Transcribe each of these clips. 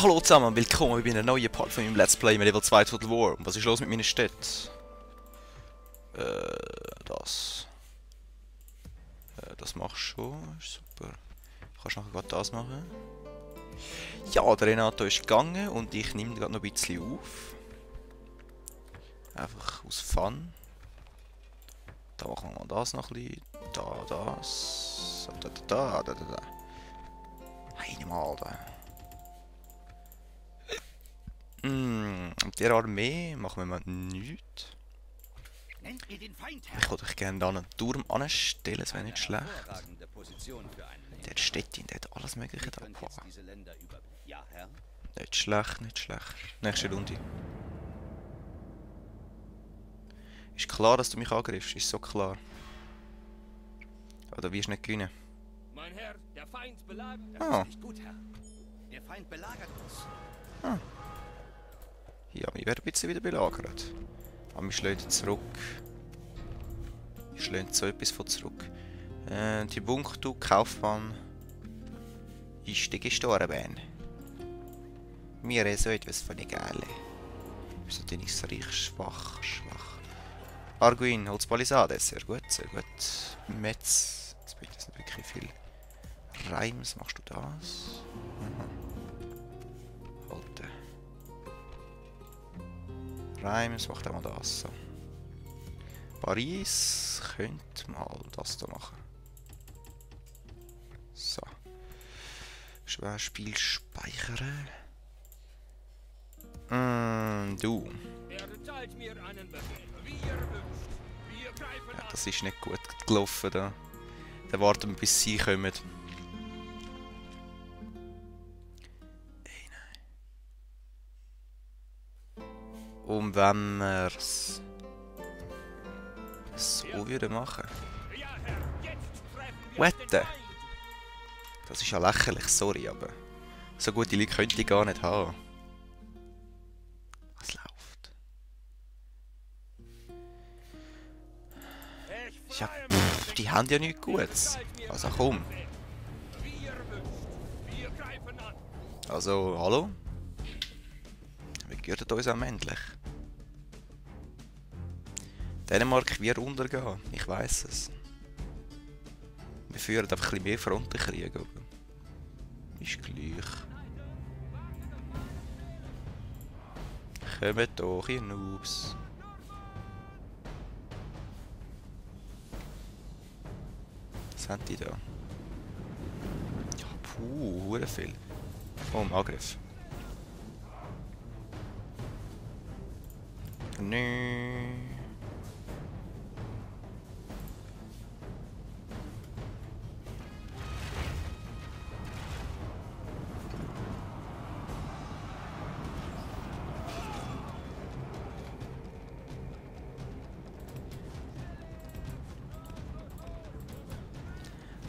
Ja, hallo zusammen und willkommen bei einer neuen Part von meinem Let's Play Medieval 2 Total War. Und was ist los mit meiner Stadt? Das. Das machst du schon, ist super. Kannst nachher gerade das machen. Ja, der Renato ist gegangen und ich nehme gerade noch ein bisschen auf. Einfach aus Fun. Da machen wir mal das noch ein bisschen. Da, das. Da. Einmal da. Mit der Armee machen wir mal nichts. Ich würde euch gerne da einen Turm anstellen, das wäre nicht schlecht. Der hat Städtin, der hat alles mögliche da. Nicht schlecht, nicht schlecht. Nächste Runde. Ist klar, dass du mich angreifst, ist so klar. Oder wirst du nicht gewinnen? Mein Herr, der Feind belagert. Ah. Das ist nicht gut, Herr. Der Feind belagert uns. Ah. Ja, wir werden ein bisschen wieder belagert. Aber wir schlagen zurück. Wir schlagen so etwas von zurück. Timbuktu, Kaufmann. Ist gestorben. Mir ist so etwas von egal. Wieso bin ich so richtig schwach? Arguin, Holzpalisade, sehr gut, sehr gut. Metz, jetzt bringt das nicht wirklich viel. Reims, machst du das? Alte. Reims, macht auch mal das so. Paris könnte mal das da machen. So. Spiel speichern. Du. Ja, das ist nicht gut gelaufen da. Dann warten wir, bis sie kommen. Hey, nein. Und wenn wir es so würden machen. Wette. Das ist ja lächerlich, sorry, aber so gute Leute könnte ich gar nicht haben. Was läuft? Ja, die haben ja nichts Gutes. Also komm. Also, hallo? Wir gehören uns auch männlich. Dänemark wird untergehen, ich weiss es. Wir führen einfach ein bisschen mehr Frontenkrieg, aber ist gleich. Kommt doch, ihr Noobs. Was haben die da? Ja, puh, viel. Oh, im Angriff. Nö.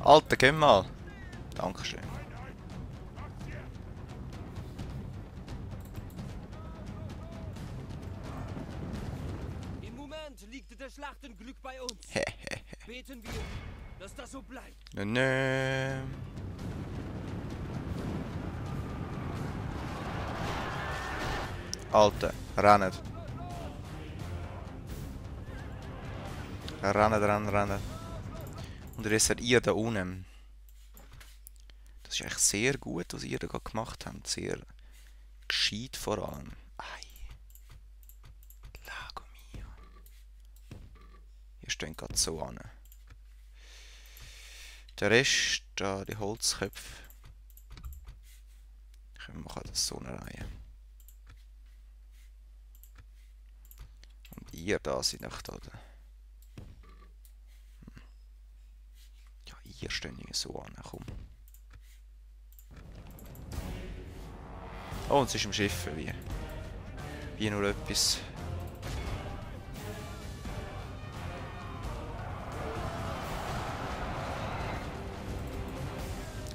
Alter, geh mal. Dankeschön. Im Moment liegt das Schlachtenglück bei uns. Beten wir, dass das so bleibt. Nö. Alter, rennt. Rennen. Und jetzt seid ihr da unten. Das ist eigentlich sehr gut, was ihr da gerade gemacht habt. Sehr gescheit vor allem. Ei. Lago mio. Ihr steht gerade so an. Der Rest, da die Holzköpfe. Wir machen das so eine Reihe. Und ihr da seid noch da. Hier stehen die so an, komm. Oh, und es ist im Schiff, wie nur etwas.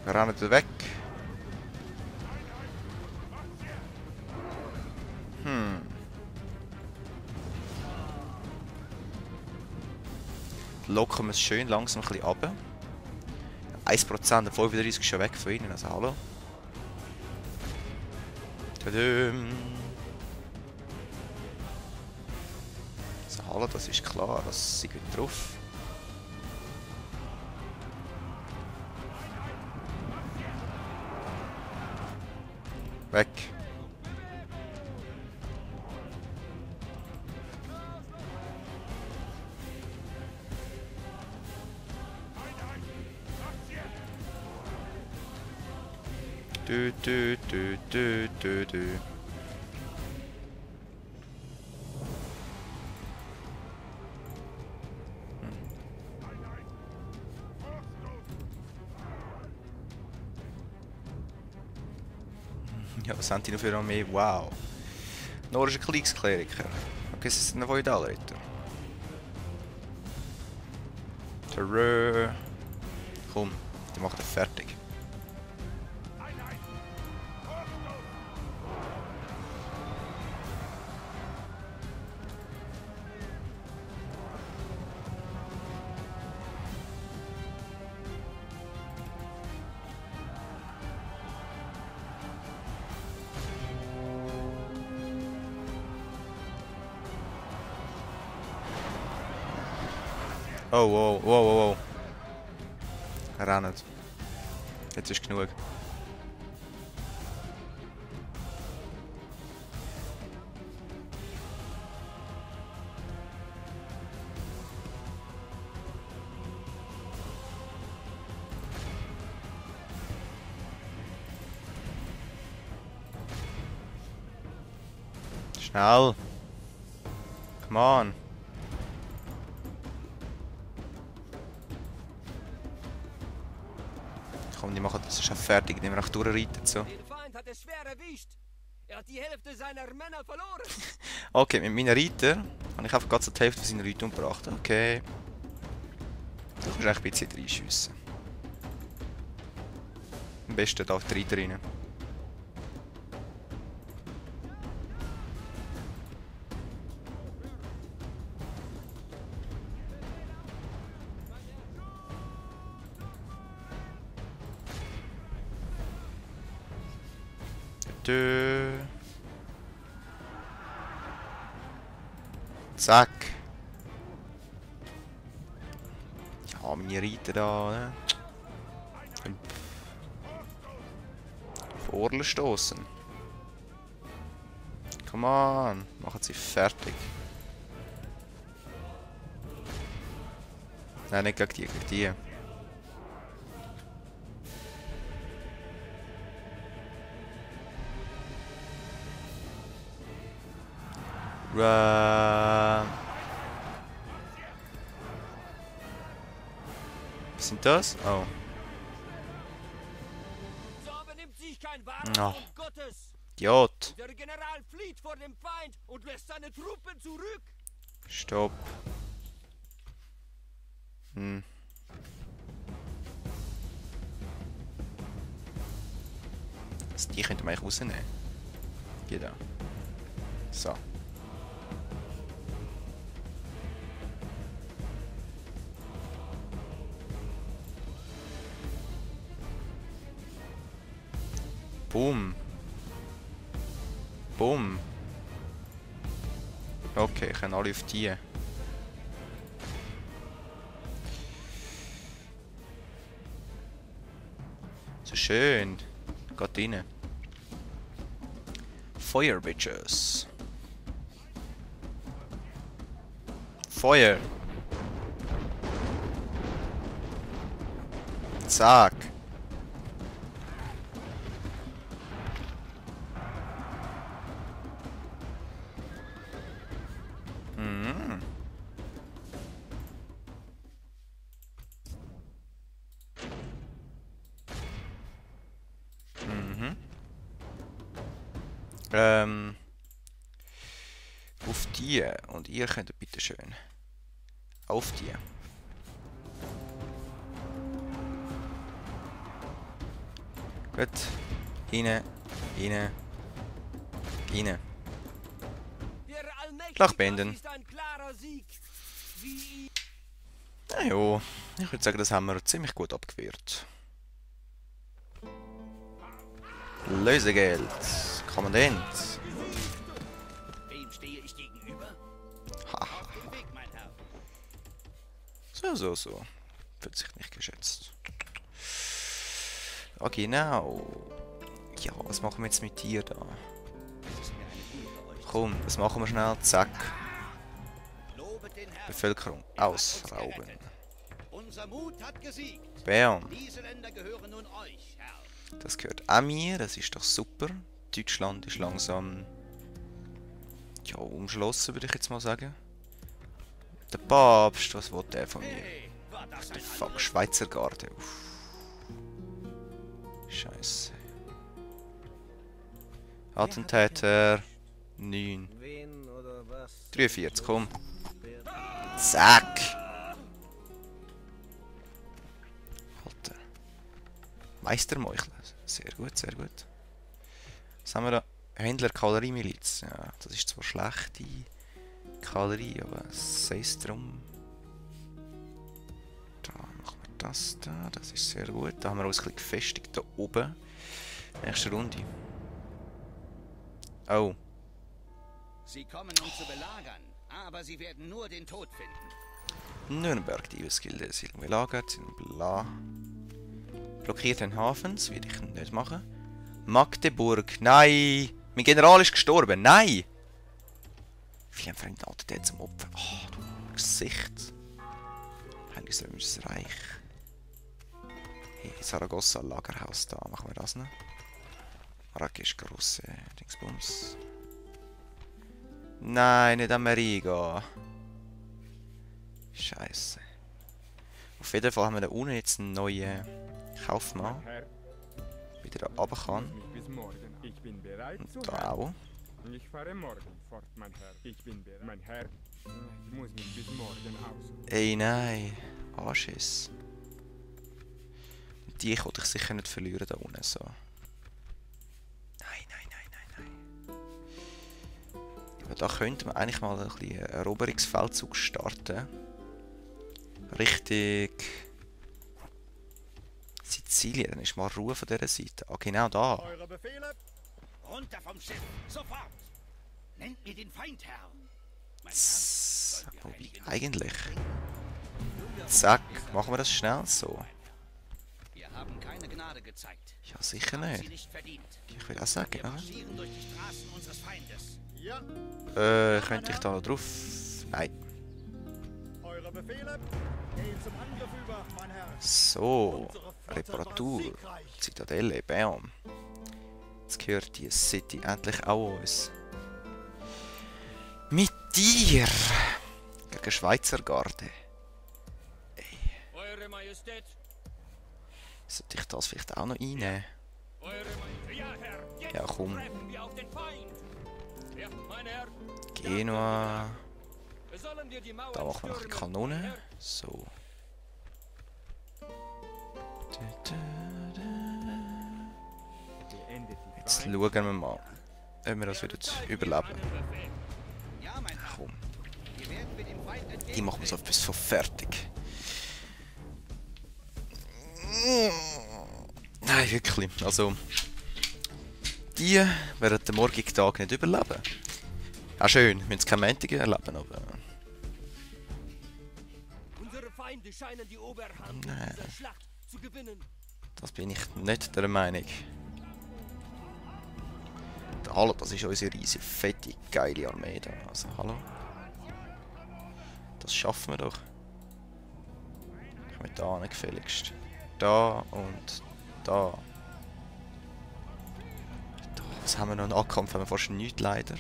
Wir rennen weg. Locken wir es schön langsam ein bisschen runter. 1%, der 35 ist schon weg von ihnen, also hallo. Tadam. So, hallo, das ist klar, das sind wir drauf. Weg. Du, du, du, du, du, du. Ja, was haben die noch für Armee? Wow. Norische Kriegskleriker. Okay, es sind noch Feudalritter. Terror. Komm, die macht er fertig. Oh, wow, wow, wow, wow. Rennt. Jetzt ist genug. Schnell. Come on. Komm, die machen das schon fertig, nehmen wir auch durchreiten so. Den Feind hat es schwer erwischt. Er hat die Hälfte seiner Männer verloren. Okay, mit meinen Reiter habe ich einfach gerade so die Hälfte seiner Leute umgebracht. Okay. Du kannst eigentlich ein bisschen reinschiessen. Am besten da auf die Reiter rein. Zack. Ja, meine Reiter da, ne? Vorne stoßen. Come on, machen sie fertig. Nein, nicht gegen die, gegen die. Was sind das? Oh. So benimmt sich kein wahrer Oh. Sohn Gottes. Idiot. Der General flieht vor dem Feind und lässt seine Truppen zurück. Stopp. Also die könnte man eigentlich rausnehmen. Genau. So. Boom. Boom. Okay, können alle auf die. So schön. Geht rein. Feuer, Bitches. Feuer. Zack. Mhm. Mhm. Auf die. Und ihr könnt bitte schön. Auf die. Gut. Rein. Rein. Rein. Flach beenden. Na ja, ich würde sagen, das haben wir ziemlich gut abgewehrt. Lösegeld. Kommandant. Wem stehe ich gegenüber? Haha. Auf dem Weg, mein Herr. So. Fühlt sich nicht geschätzt. Ah, genau. Ja, was machen wir jetzt mit dir da? Es ist mir eine Ehre, euch Komm, das machen wir schnell. Zack. Lobet den Herrn. Bevölkerung Er hat uns ausrauben. gerettet. Unser Mut hat gesiegt. Bam. Diese Länder gehören nun euch, Herr. Das gehört auch mir. Das ist doch super. Deutschland ist langsam... ja, umschlossen, würde ich jetzt mal sagen. Der Papst, was will der von mir? Hey, war das ein Fuck, anderes? Schweizer Garde. Uff. Scheiße. Attentäter. 9. Wen oder was? 43, komm. Zack. Alter. Meistermeuchler. Sehr gut, sehr gut. Was haben wir da? Händler Kavalleriemiliz. Ja, das ist zwar schlechte Kavallerie, aber sei es drum. Da machen wir das da. Das ist sehr gut. Da haben wir uns ein bisschen gefestigt da oben. Nächste Runde. Oh. Sie kommen, um zu belagern, aber sie werden nur den Tod finden. Nürnberg, Diebesgilde, sind belagert, sind bla. Blockiert den Hafen, das werde ich nicht machen. Magdeburg, nein! Mein General ist gestorben, nein! Wie ein fremder Attentat zum Opfer. Oh, du Gesicht. Heiliges Römisches Reich. Hey, Saragossa, Lagerhaus da, machen wir das noch. Marrakesch, grosse Dingsbums. Nein, nicht Amerika. Scheiße. Auf jeden Fall haben wir da unten jetzt einen neuen Kaufmann. Herr, Wieder da runter kann. bis morgen. Ich bin bereit zu Und da helfen. auch. Ich fahre morgen fort, mein Herr. Ich bin bereit. Mein Herr, ich muss mich bis morgen aus. Ey, nein. Anschiss. Die konnte ich sicher nicht verlieren da unten. So. Nein. Aber da könnte man eigentlich mal ein bisschen einen Eroberungsfeldzug starten. Richtig. Sizilien, dann ist mal Ruhe von dieser Seite. Ah, genau da. Eure Befehle? Runter vom Schiff, sofort! Nennt mir den Feind, Herr. Mein Wobei, eigentlich. Zack, machen wir das schnell so. Wir haben keine Gnade gezeigt. Ja, sicher Haben sie nicht. nicht verdient. Ich will auch sagen, Wir oder? marschieren durch die Straßen unseres Feindes. Ja. Könnte ich da noch drauf? Nein. Eure Befehle? Gehen zum Angriff über, mein Herr. So, Unsere Flotte Reparatur, war siegreich. Zitadelle, bam. Jetzt gehört die City endlich auch uns. Mit dir! Gegen Schweizer Garde. Eure Majestät! Sollte ich das vielleicht auch noch einnehmen? Eure Majestät! Ja, Herr! Jetzt Ja, komm. treffen wir auf den Feind! Ja, mein Herr! Genua. Sollen wir die Mauern Da machen wir noch die stürmen, Kanone. mein Herr? So. Beendet die Jetzt Feind. schauen wir mal, ob wir das wieder überleben. Einen Befehl. Ja, mein Herr! Komm, Wir werden mit dem Feind die machen wir so bis von fertig. Nein, wirklich. Also, die werden den morgigen Tag nicht überleben. Auch schön, wir müssen keine Mäntigen erleben, aber... Unsere Feinde scheinen die Oberhand in Nein. dieser Schlacht zu gewinnen. Das bin ich nicht der Meinung. Hallo, das ist unsere riesige, fette, geile Armee da. Also, hallo. Das schaffen wir doch. Ich will da hin, gefälligst. Da und da. Da. Was haben wir noch? Einen Nahkampf haben wir fast nichts, leider.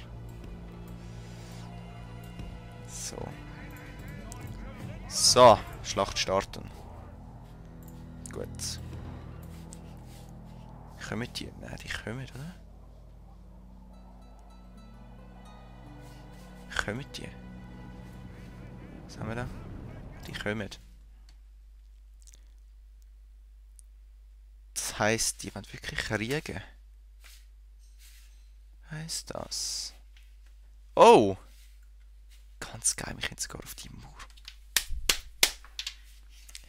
So. So, Schlacht starten. Gut. Kommen die? Nein, die kommen, oder? Kommen die? Was haben wir da? Die kommen. Das heisst, die wollen wirklich kriegen. Heisst das? Oh! Ganz geil, wir können sogar auf die Mauer.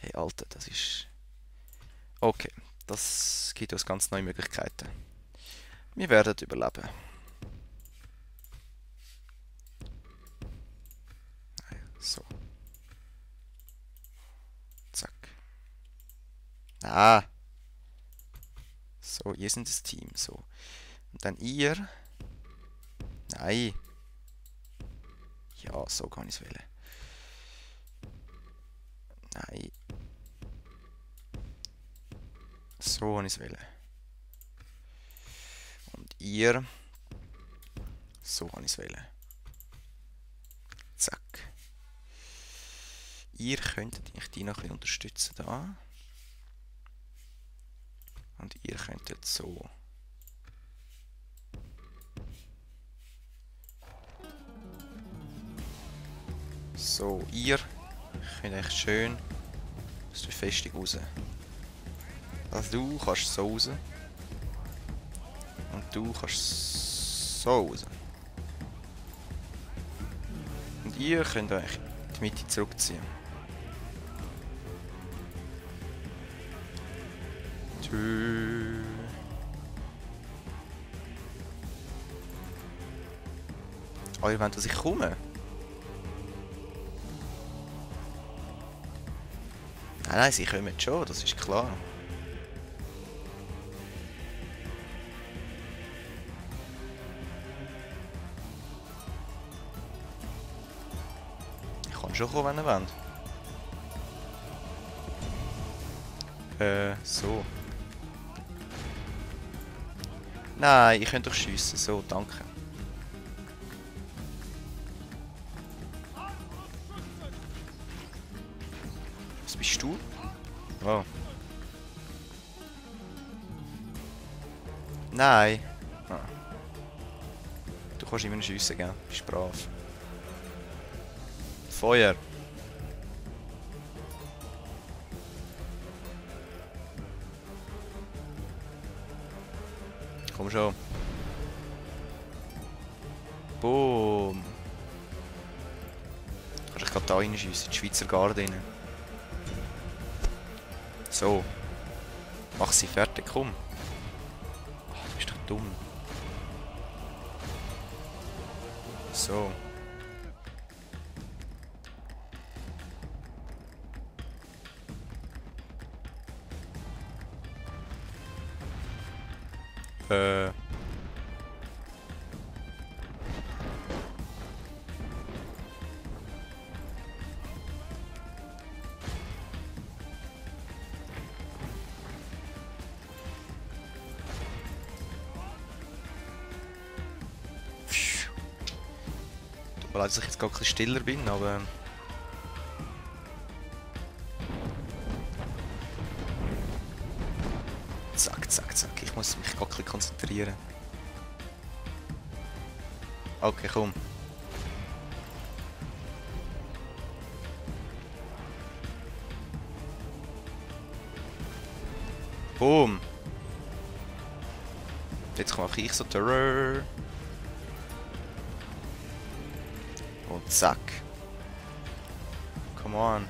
Hey, Alter, das ist... Okay, das gibt uns ganz neue Möglichkeiten. Wir werden überleben. So. Zack. Ah. So, ihr seid das Team. So. Und dann ihr. Nein. Ja, so kann ich es wählen. Nein. So kann ich es wählen. Und ihr. So kann ich es wählen. Zack. Ihr könntet mich die noch ein bisschen unterstützen da. Und ihr könntet so. So, ihr könnt echt schön aus der Festung raus. Also du kannst so raus. Und du kannst so raus. Und ihr könnt euch in die Mitte zurückziehen. Tschüss. Oh, ihr wollt, dass ich komme? Nein, sie kommen schon, das ist klar. Ich kann schon kommen, wenn ihr wollt. So. Nein, ich könnt doch schiessen. So, danke. Was bist du? Oh. Nein. Ah. Du kannst immer schiessen, gell? Bist brav. Feuer. Komm schon. Boom. Kannst du gerade da reinschiessen, die Schweizer Garde rein. So. Mach sie fertig, komm. Oh, du bist doch dumm. So. Tut mir leid, dass ich jetzt gar ein bisschen stiller bin, aber... Zack, zack, zack. Ich muss mich gar ein bisschen konzentrieren. Okay, komm. Boom. Jetzt mache ich so Terror. Und zack. Come on.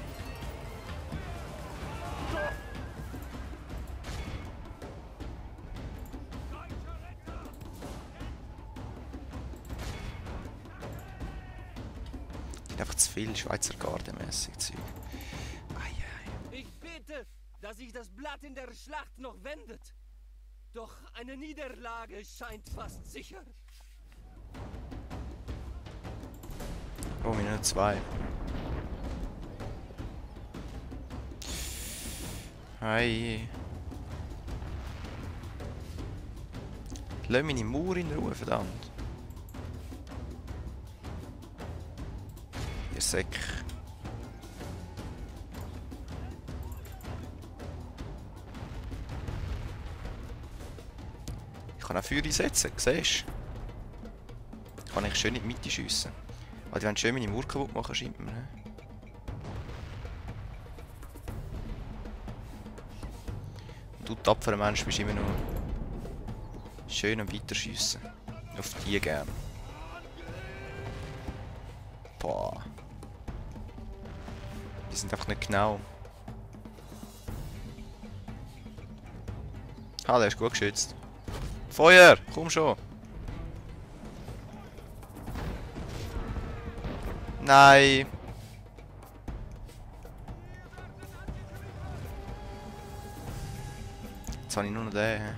Einfach zu viel Schweizer Garde-mässig Zeug. Ich bete, dass sich das Blatt in der Schlacht noch wendet. Doch eine Niederlage scheint fast sicher. Oh, Minute 2. Hi. Lass meine Mauer in Ruhe, verdammt. Ihr Säck. Ich kann auch Feuer einsetzen, siehst du? Kann ich schön in die Mitte schiessen. Aber die wollen schön meine Mauer kaputt machen, scheint mir. Ne? Und du tapferer Mensch bist immer noch schön am Weiterschiessen. Auf die gern. Boah. Die sind einfach nicht genau. Ah, der ist gut geschützt. Feuer! Komm schon! Nein! Jetzt habe ich nur noch den.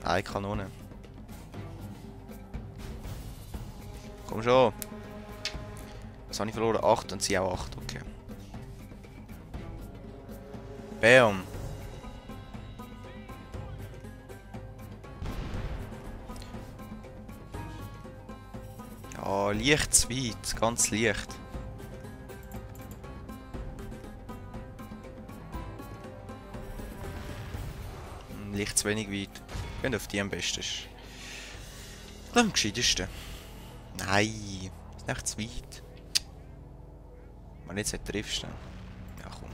Eine Kanone. Komm schon! Was habe ich verloren? 8 und sie auch 8, okay. Bam! Ja, leicht zu weit, ganz leicht. Leicht zu wenig weit. Gehen auf die am besten. Ich glaube am gescheitesten. Nein, ist nicht zu weit. Wenn du jetzt nicht triffst, dann... Ja, komm.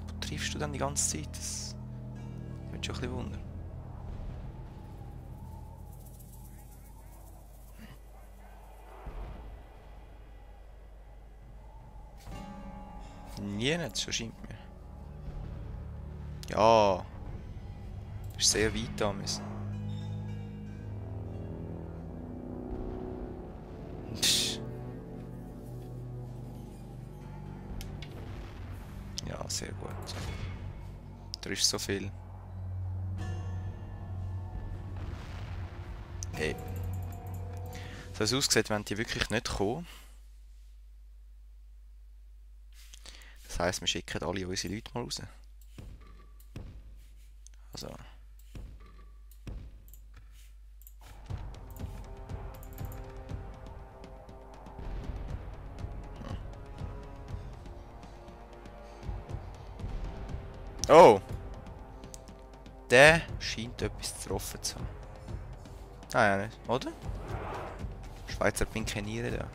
Wo triffst du dann die ganze Zeit? Das wird schon ein bisschen wundern. Nie nicht, so scheint mir. Ja. Das ist sehr weit da müssen. Ja, sehr gut. Da ist so viel. Hey. So hat es ausgesehen, wenn die wirklich nicht kommen. Das heisst, wir schicken alle unsere Leute mal raus. Also. Oh! Der scheint etwas getroffen zu haben. Ah ja, nicht, oder? Schweizer Pinkeniere da.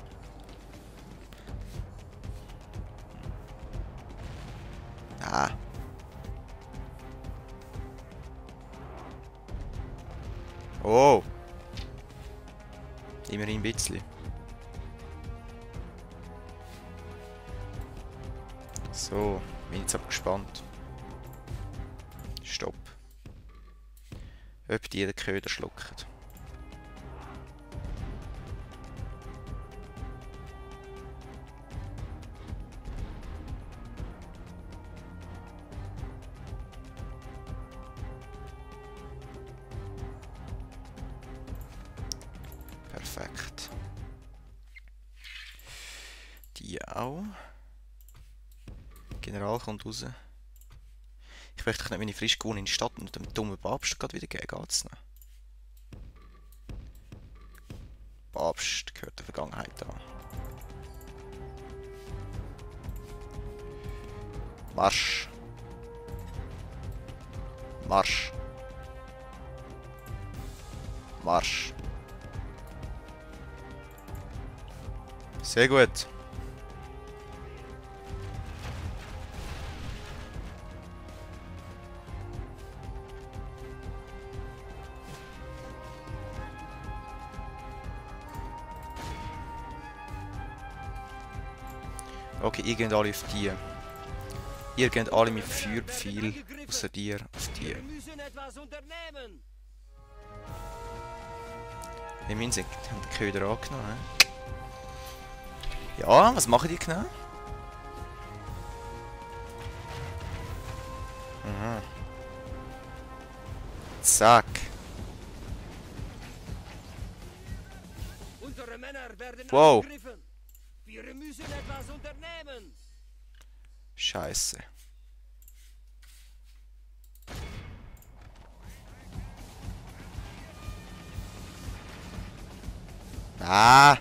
Ah. Oh. Immerhin ein bisschen. So, bin jetzt aber gespannt. Stopp. Ob die den Köder schlucken. Perfekt. Die auch. General kommt raus. Ich möchte nicht meine frisch gewonnene Stadt mit dem dummen Papst gerade wieder geben. Geht's noch? Papst gehört der Vergangenheit an. Marsch. Marsch. Marsch. Sehr gut. Okay, ihr geht alle auf die. Ihr geht alle mit Feuerpfeil außer dir auf die. Wir müssen etwas unternehmen. Wir müssen den Köder angenommen. Ja, was machen die genau? Aha. Zack. Unsere Männer werden Wow. angegriffen. Wir müssen etwas unternehmen. Scheiße. Ah.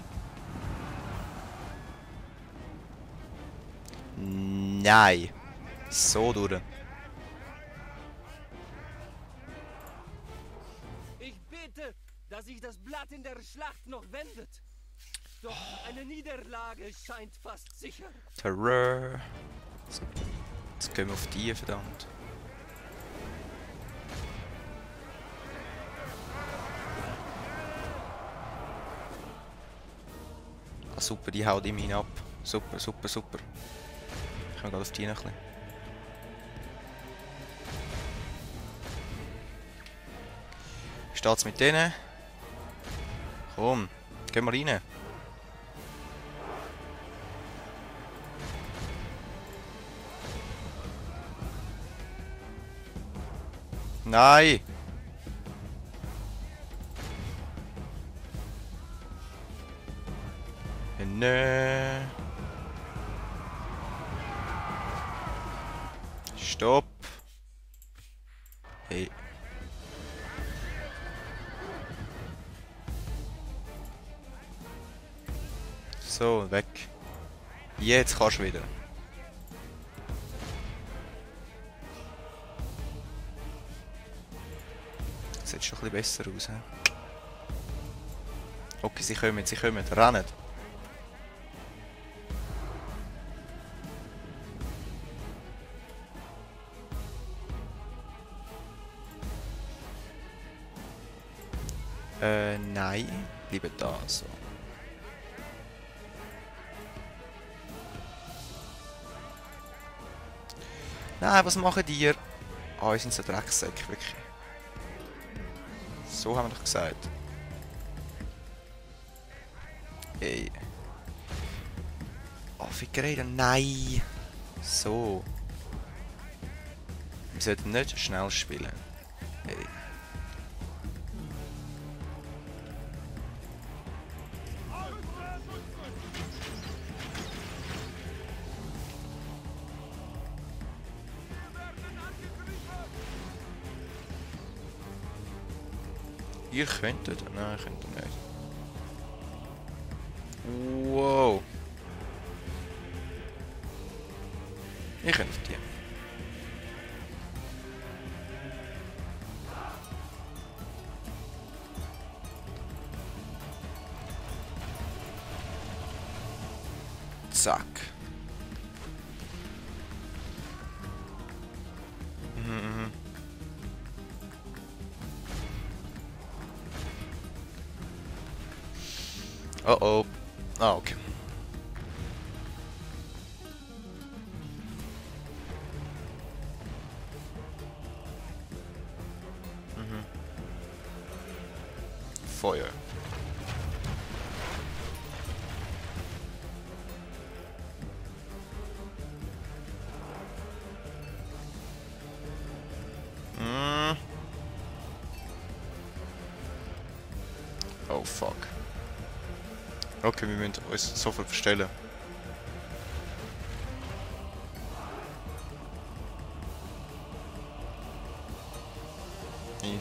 Nein. So durch. Ich bete, dass sich das Blatt in der Schlacht noch wendet. Doch eine Niederlage scheint fast sicher. Terror. So. Jetzt gehen wir auf die, verdammt. super, die haut ihm hinab. Super, super, super. Ich kann gerade auf die noch ein bisschen. Wie steht's mit denen? Komm, gehen wir rein. Nein! Nö. Stopp. Hey. So, weg. Jetzt kannst du wieder. Sieht schon ein bisschen besser aus, he? Okay, sie kommen, rennen. Nein. Bleiben da, so. Nein, was machen die? Ah, wir sind so Drecksäcke, wirklich. So haben wir doch gesagt. Ey. Oh, Fickerei, nein! So. Wir sollten nicht schnell spielen. Ey. Ihr könntet? Nein, könnt ihr nicht. Wow. Ihr könnt die. Zack. Mhm. Oh oh. Ah, okay. Mhm. Feuer. Mm. Oh fuck. Okay, wir müssen uns sofort verstellen.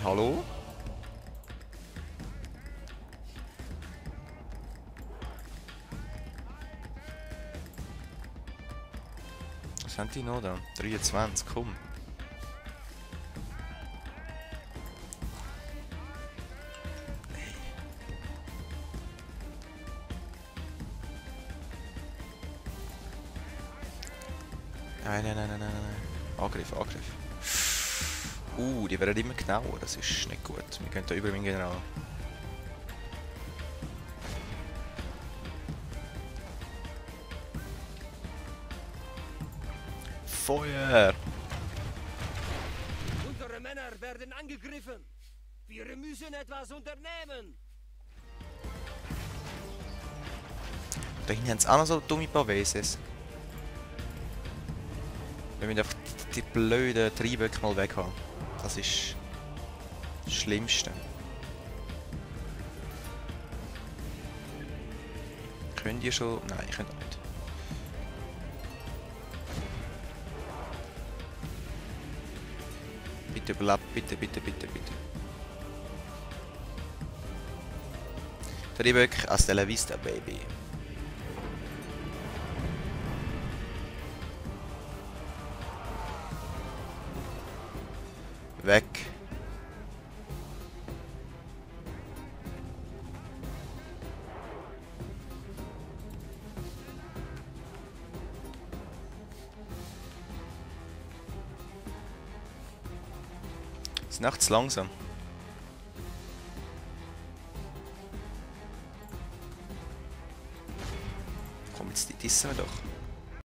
Hallo? Was haben die noch da? 23, komm. Nein. Angriff. Die werden immer genauer, das ist nicht gut. Wir gehen da über meinen General. Feuer! Unsere Männer werden angegriffen. Wir müssen etwas unternehmen. Da hinten haben sie auch noch so dumme Paveses. Wir müssen einfach die blöden Treiböcke mal weg haben. Das ist das Schlimmste. Könnt ihr schon? Nein, ich könnt auch nicht. Bitte überlebt, bitte. Treiböcke, hasta la vista, baby. Weg. Ist nachts langsam. die dissen wir doch.